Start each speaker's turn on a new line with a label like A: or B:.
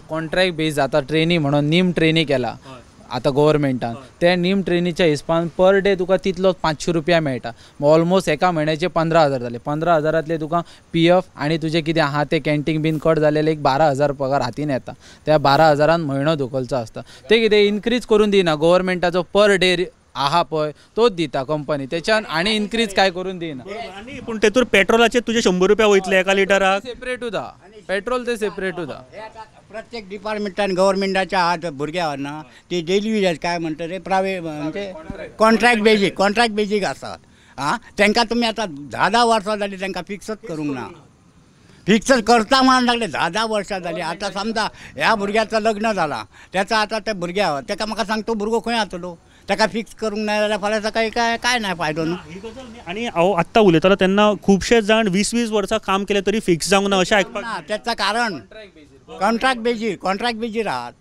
A: Contract बेज आतां ट्रेनी म्हणून नीम ट्रेनी केला आतां गोवोरमेंटान, ते नीम ट्रेनीच्या हिसपान पर डे तुका तितलो 500 रुपया मेळटा. ऑलमोस्ट एका म्हयन्याचे 15,000 जाले. 15,000 तुका PF आनी तुजें कितें आहा तें कॅन्टीन बीन कट जालेलें एक 12,000 पगार हातीन येता. त्या 12,000 म्हयनो धुकलचो आसता. ते कितें इनक्रीज करून दिना गोवोरमेंटाचो पर डे आहा पळय तोच दिता कंपनी, तेच्यान आनी इनक्रीज काय करून दिना.
B: आनी पूण तेतूर पेट्रोलाचे तुजे 100 रुपया वयतले एका लिटराक,
A: सेपरेट उदा पेट्रोल ते सेपरेट उदा.
C: प्रत्येक डिपार्टमेंटान गव्हर्मेंटाच्या हात भुरग्यां ना ती डेली वेजस काय म्हणटा ते प्रायवेट म्हणजे कॉन्ट्रॅक्ट बेजीक आसात. आं तांकां तुमी आतां 10-10 वर्सां जालीं तांकां फिक्सच करूंक ना. फिक्स करता म्हणून लागले 10-10 वर्सां जालीं. आतां समजा ह्या भुरग्याचो लग्न जालां, तेचो आतां त्या भुरग्या ताका म्हाका सांग तो भुरगो खंय जातलो, ताका फिक्स करूंक ना जाल्यार फाल्यां सकाळी काय काय ना फायदो न्हू.
B: ही गजाल न्ही. आनी हांव आत्तां उलयतालो तेन्ना खुबशे जाण 20-20 वर्सां काम केलें तरी फिक्स जावंक ना अशें आयकपाक
C: ना. तेचो कारण कॉन्ट्रॅक्ट बेजीर आहात.